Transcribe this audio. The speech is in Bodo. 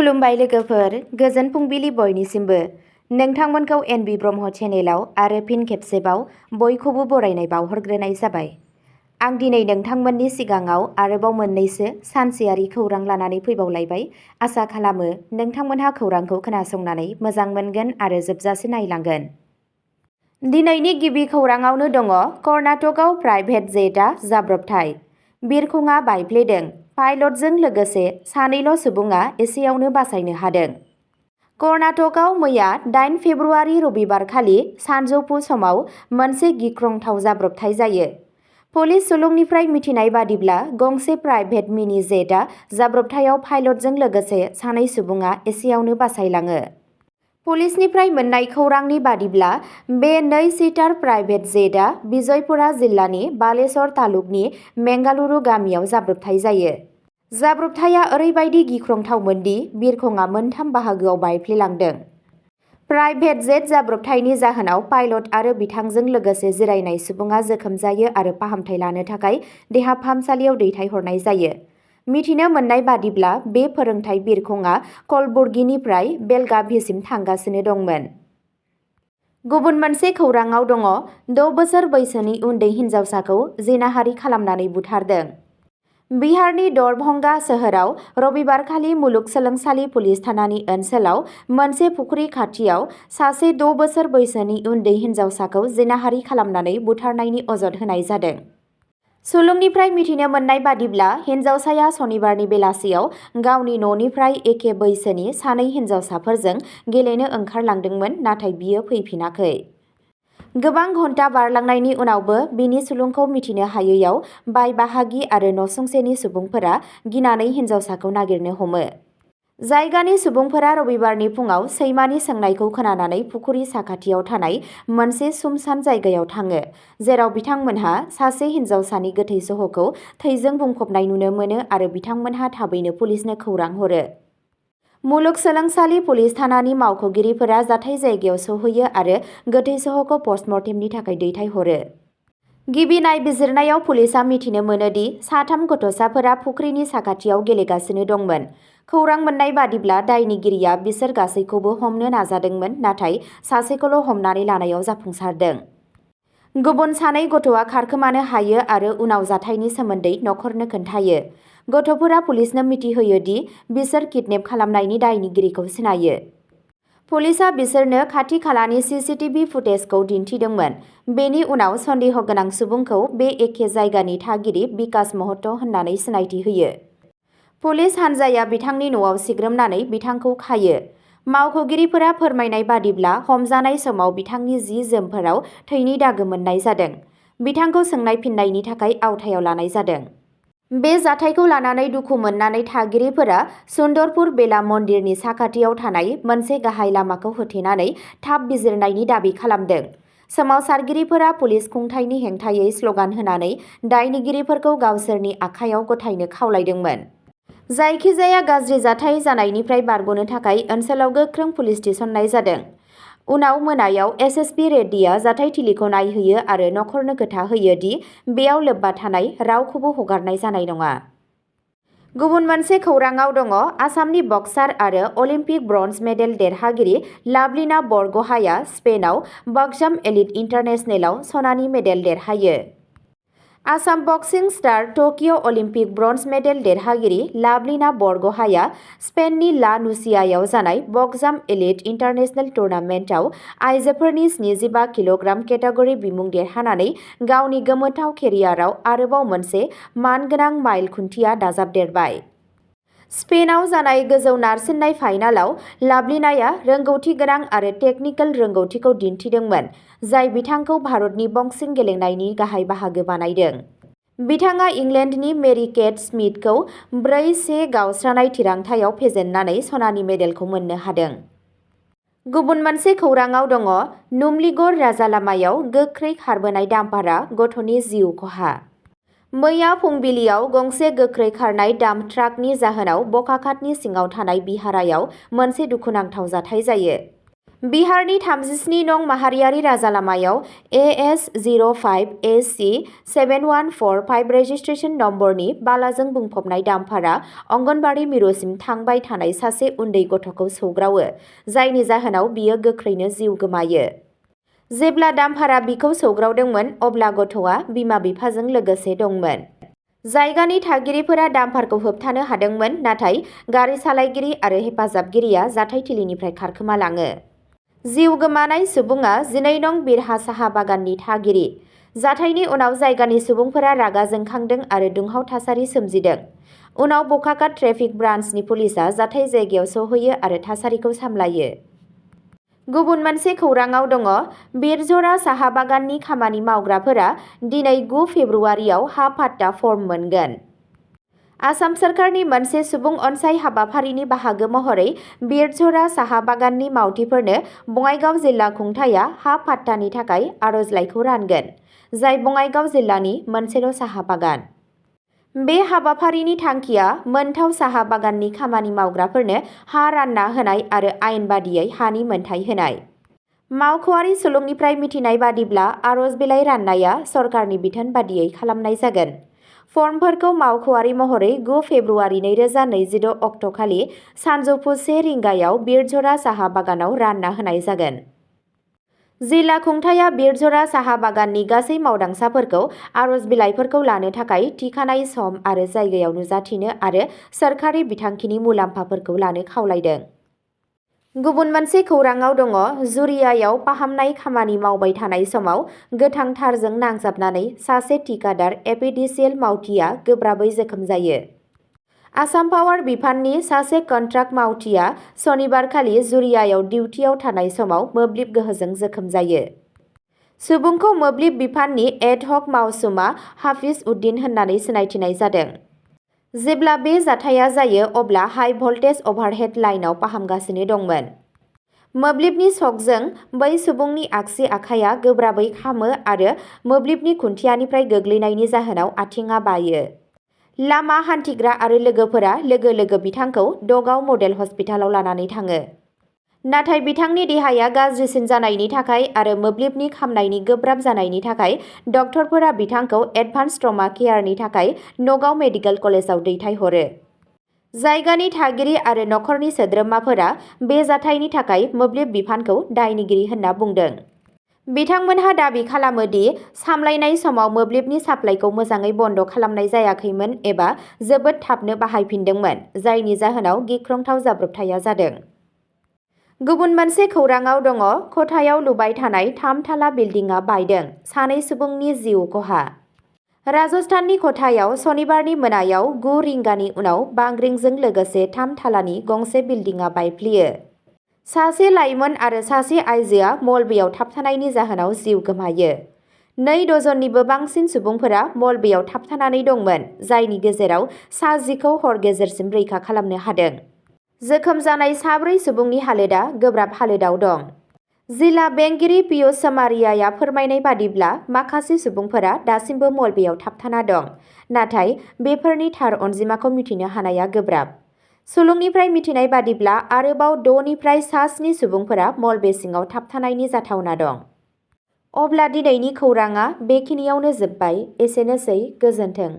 खुलुमबाय लोगोफोर, गोजोन फुंबिलि बयनिसिमबो। नोंथांमोनखौ एनबि ब्रह्म चेनेलाव आरो फिन खेबसेबाव बयखौबो बरायनाय बावहरग्रोनाय जाबाय। आं दिनै नोंथांमोननि सिगाङाव आरोबाव मोननैसो सानसेयारि खौरां लानानै फैबावलायबाय। आसा खालामो नोंथांमोनहा खौरांखौ खोनासंनानै मोजां मोनगोन आरो जोबजासे नायलांगोन। दिनैनि गिबि खौराङावनो दङ कर्नाटकआव प्राइभेट जेटआ जाब्रबथाय। बिरखंआ बायफ्लेदों। पाइलटजों लोगोसे सानैल' सुबुङा एसेयावनो बासायनो हादों। कर्नाटकआव मैया 8 फेब्रुआरि रबिबारखालि सानजौफु समाव मोनसे गिख्रंथाव जाब्रबथाय जायो। पुलिस सुलुंनिफ्राय मिथिनाय बादिब्ला गंसे प्राइभेट मिनि जेटआ जाब्रबथायाव पाइलटजों लोगोसे सानै सुबुङा एसेयावनो बासायलाङो। पुलिसनिफ्राय मोननाय खौरांनि बादिब्ला बे 2-सीटार प्राइभेट जेटआ विजयपुरा जिल्लानि बालेश्वर तालुकनि मेंगालुरु गामियाव जाब्रबथाय जायो। जाब्रबथाया ओरैबायदि गिख्रंथावमोन दि बिरखंआ मोनथाम बाहागोआव बायफ्लेलांदों। प्राइभेट जेट जाब्रबथायनि जाहोनाव पाइलट आरो बिथांजों लोगोसे जिरायनाय सुबुङा जोखोम जायो आरो फाहामथाय लानो थाखाय देहा फाहामसालियाव दैथायहरनाय जायो। मिथिनो मोननाय बादिब्ला बे फोरोंथाय बिरखंआ कलबुर्गीनिफ्राय बेलगाभीसिम थांगासिनो दंमोन। गुबुन मोनसे खौराङाव दङ 6 बोसोर बैसोनि उन्दै हिन्जावसाखौ जिनाहारि खालामनानै बुथारदों। बिहारनि दरभंगा सोहोराव रबिबारखालि मुलुगसोलोंसालि पुलिस थानानि ओनसोलाव मोनसे फुख्रि खाथियाव सासे 6 बोसोर बैसोनि उन्दै हिन्जावसाखौ जिनाहारि खालामनानै बुथारनायनि अजद होनाय जादों। सुलुंनिफ्राय मिथिनो मोननाय बादिब्ला हिन्जावसाया सनिबारनि बेलासियाव गावनि न'निफ्राय एखे बैसोनि सानै हिन्जावसाफोरजों गेलेनो ओंखारलांदोंमोन, नाथाय बियो फैफिनाखै। गोबां घन्टा बारलांनायनि उनावबो बिनि सुलुंखौ मिथिनो हायैयाव बाय बाहागि आरो नसुंसेनि सुबुंफोरा गिनानै हिन्जावसाखौ नागिरनो हमो। जायगानि सुबुंफोरा रबिबारनि फुङाव सैमानि सोंनायखौ खोनानानै फुख्रि साखाथियाव थानाय मोनसे सुमसान जायगायाव थाङो, जेराव बिथांमोनहा सासे हिन्जावसानि गोथै सह'खौ थैजों बुंफबनाय नुनो मोनो आरो बिथांमोनहा थाबैनो पुलिसनो खौरां हरो। मुलुगसोलोंसालि पुलिस थानानि मावख'गिरिफोरा जाथाय जायगायाव सौहैयो आरो गोथै सह'खौ पस्टमर्टेमनि थाखाय दैथायहरो। गिबि नायबिजिरनायाव पुलिसआ मिथिनो मोनो दि 3 गथ'साफोरा फुख्रिनि साखाथियाव गेलेगासिनो दंमोन। खौरां मोननाय बादिब्ला दायनिगिरिया बिसोर गासैखौबो हमनो नाजादोंमोन, नाथाय सासेखौल' हमनानै लानायाव जाफुंसारदों। गुबुन 2 गथ'आ खारखोमानो हायो आरो उनाव जाथायनि सोमोन्दै नखरनो खोन्थायो। गथ'फोरा पुलिसनो मिथिहोयो दि बिसोर किडनेप खालामनायनि दायनिगिरिखौ सिनायो। पुलिसआ बिसोरनो खाथि-खालानि सीसीटीवी फुटेजखौ दिन्थिदोंमोन। बेनि उनाव सन्देह गोनां सुबुंखौ बे एखे जायगानि थागिरि बिकास महत होननानै सिनायथि होयो। पुलिस हानजाया बिथांनि न'आव सिग्रोमनानै बिथांखौ खायो। मावख'गिरिफोरा फोरमायनाय बादिब्ला हमजानाय समाव बिथांनि जि-जोमफोराव थैनि दागो मोननाय जादों। बिथांखौ सोंनाय फिननायनि थाखाय आवथायाव लानाय जादों। बे जाथायखौ लानानै दुखु मोननानै थागिरिफोरा सुन्दरपुर बेला मन्दिरनि साखाथियाव थानाय मोनसे गाहाय लामाखौ होथेनानै थाब बिजिरनायनि दाबि खालामदों। सोमावसारगिरिफोरा पुलिस खुंथायनि हेंथायै स्ल'गान होनानै दायनिगिरिफोरखौ गावसोरनि आखायाव गथायनो खावलायदोंमोन। जायखिजाया गाज्रि जाथाय जानायनिफ्राय बारग'नो थाखाय ओनसोलाव गोख्रों पुलिस थिसननाय जादों। उनाव मोनायाव एसएसपि रेड्डीआ जाथायथिलिखौ नायहैयो आरो नखरनो खोथा होयो दि बेयाव लोब्बा थानाय रावखौबो हगारनाय जानाय नङा। गुबुन मोनसे खौराङाव दङ आसामनि बक्सार आरो अलिम्पिक ब्रन्ज मेडेल देरहागिरि लाभलिना बरग'हाया स्पेनआव बक्साम एलिट इन्टारनेशनेलआव सनानि मेडेल देरहायो। Assam boxing star Tokyo' Olympic bronze medal देरहागिरि लाभलिना बरग'हाया स्पेननि ला नुसियायाव जानाय बक्साम एलिट इन्टारनेशनेल टुर्नामेन्टआव आइजोफोरनि 75 किल'ग्राम केटेगरि बिमुं देरहानानै गावनि गोमोथाव केरियाराव आरोबाव मोनसे मानगोनां माइल खुन्थिया दाजाबदेरबाय। स्पेनआव जानाय गोजौ नारसिननाय फाइनालाव लाभलिनाया रोंगौथि गोनां आरो टेकनिकेल रोंगौथिखौ दिन्थिदोंमोन, जाय बिथांखौ भारतनि बक्सिं गेलेनायनि गाहाय बाहागो बानायदों। बिथाङा इंलेन्डनि मेरी केट स्मिथखौ 4-1 गावस्रानाय थिरांथायाव फेजेननानै सनानि मेडेलखौ मोननो हादों। गुबुन मोनसे खौराङाव दङ नुमलीगड़ राजालामायाव गोख्रै खारबोनाय डाम्पारआ गथ'नि जिउ खहा। मैया फुंबिलियाव गंसे गोख्रै खारनाय डाम्प ट्राकनि जाहोनाव बकाखातनि सिङाव थानाय बिहारायाव मोनसे दुखुनांथाव जाथाय जायो। बिहारनि 37 नं माहारियारि राजालामायाव AS05AC 7145 रेजिस्ट्रेशन नम्बरनि बालाजों बुंफबनाय डाम्पारा अंगनबाड़ी मिरुसिम थांबाय थानाय सासे उन्दै गथ'खौ सौग्रावो, जायनि जाहोनाव बियो गोख्रैनो जिउ गोमायो। जेब्ला डाम्पारा बिखौ सौग्रावदोंमोन अब्ला गथ'आ बिमा-बिफाजों लोगोसे दंमोन। जायगानि थागिरिफोरा डाम्पारखौ होबथानो हादोंमोन, नाथाय गारि सालायगिरि आरो हेफाजाबगिरिया जाथायथिलिनिफ्राय खारखोमालाङो। जिउ गोमानाय सुबुङा 12 नं बिरहा साहा बागाननि थागिरि। जाथायनि उनाव जायगानि सुबुंफोरा रागा जोंखांदों आरो दुंहाव थासारि सोमजिदों। उनाव बकाकाट ट्रेफिक ब्रान्चनि पुलिसआ जाथाय जायगायाव सौहैयो आरो थासारिखौ सामलायो। गुबुन मोनसे खौराङाव दङ, बिरझरा साहा बागाननि खामानि मावग्राफोरा दिनै 9 फेब्रुआरियाव हा पाट्टा फर्म मोनगोन। आसाम सोरखारनि मोनसे सुबुं अनसाय हाबाफारिनि बाहागो महरै बिरझरा साहा बागाननि मावथिफोरनो बङाइगाव जिल्ला खुंथायआ हा पाट्टानि थाखाय आर'जलाइखौ रानगोन, जाय बङाइगाव जिल्लानि मोनसेल' साहा बागान। बे हाबाफारिनि थांखिया मोनथाव साहा बागाननि खामानि मावग्राफोरनो हा रानना होनाय आरो आयेन बादियै हानि मोनथाय होनाय। मावख'आरि सुलुंनिफ्राय मिथिनाय बादिब्ला आर'ज बिलाइ राननाया सरकारनि बिथोन बादियै खालामनाय जागोन। फर्मफोरखौ मावख'आरि महरै 9 फेब्रुआरि 2026 अक्ट'खालि सानजौफु 1 रिंगायाव बिरझरा साहा बागानाव रानना होनाय जागोन। जिल्ला खुंथायआ बिरझरा साहा बागाननि गासै मावदांसाफोरखौ आर'ज बिलाइफोरखौ लानो थाखाय थिखानाय सम आरो जायगायाव नुजाथिनो आरो सोरखारि बिथांखिनि मुलाम्फाफोरखौ लानो खावलायदों। गुबुन मोनसे खौराङाव दङ, जुरियायाव फाहामनाय खामानि मावबाय थानाय समाव गोथां थारजों नांजाबनानै सासे थिकादार एपिडिसिएल मावथिआ गोब्राबै जोखोम जायो। आसाम पावार बिफाननि सासे कन्ट्राक्ट मावथिआ सनिबारखालि जुरियायाव डिउटियाव थानाय समाव मोब्लिब गोहोजों जोखोम जायो। सुबुंखौ मोब्लिब बिफाननि एड-हक मावसुमा हाफिज उद्दिन होननानै सिनायथिनाय जादों। जेब्ला बे जाथाया जायो अब्ला हाइ भल्टेज अभारहेड लाइनआव फाहामगासिनो दंमोन। मोब्लिबनि शकजों बै सुबुंनि आगसि आखाइया गोब्राबै खामो आरो मोब्लिबनि खुन्थियानिफ्राय गोग्लैनायनि जाहोनाव आथिंआ बायो। लामा हान्थिग्रा आरो लोगोफोरा लोगो लोगो बिथांखौ दगाव मडेल हस्पिटालाव लानानै थाङो। नाथाय बिथांनि देहाया गाज्रिसिन जानायनि थाखाय आरो मोब्लिबनि खामनायनि गोब्राब जानायनि थाखाय डक्टरफोरा बिथांखौ एडभान्स ट्रमा केयारनि थाखाय नगाव मेडिकेल कलेजाव दैथायहरो। जायगानि थागिरि आरो नखरनि सोद्रोमाफोरा बे जाथायनि थाखाय मोब्लिब बिफानखौ दायनिगिरि होनना बुंदों। बिथांमोनहा दाबि खालामो दि सामलायनाय समाव मोब्लिबनि साप्लाइखौ मोजाङै बन्द खालामनाय जायाखैमोन एबा जोबोद थाबनो बाहायफिनदोंमोन, जायनि जाहोनाव गिख्रंथाव जाब्रबथाया जादों। गुबुन मोनसे खौराङाव दङ, ख'थायाव लुबाय थानाय 3 थाला बिल्डिंआ बायदों, 2 सुबुंनि जिउ खहा। राजस्थाननि ख'थायाव सनिबारनि मोनायाव 9 रिंगानि उनाव बांग्रिंजों लोगोसे 3 थालानि गंसे बिल्डिंआ बायफ्लेयो। सासे लाइमोन आरो सासे आइजोआ मलबेयाव थाबथानायनि जाहोनाव जिउ गोमायो। 2 डजननिबो बांसिन सुबुंफोरा मलबेयाव थाबथानानै दंमोन, जायनि गेजेराव सा 10खौ हर गेजेरसिम रैखा खालामनो हादों। जोखोम जानाय 4 सुबुंनि हालोदआ गोब्राब हालोदाव दं। जिल्ला बेंगिरि पियुष समारियाया फोरमायनाय बादिब्ला माखासे सुबुंफोरा दासिमबो मलबेयाव थाबथाना दं, नाथाय बेफोरनि थार अनजिमाखौ मिथिनो हानाया गोब्राब। सुलुंनिफ्राय मिथिनाय बादिब्ला आरोबाव 6 निफ्राय सा 7 सुबुंफोरा मलबे सिङाव थाबथानायनि जाथावना दं। अब्ला दिनैनि खौराङा बेखिनियावनो जोबबाय। एसेनोसै, गोजोन्थों।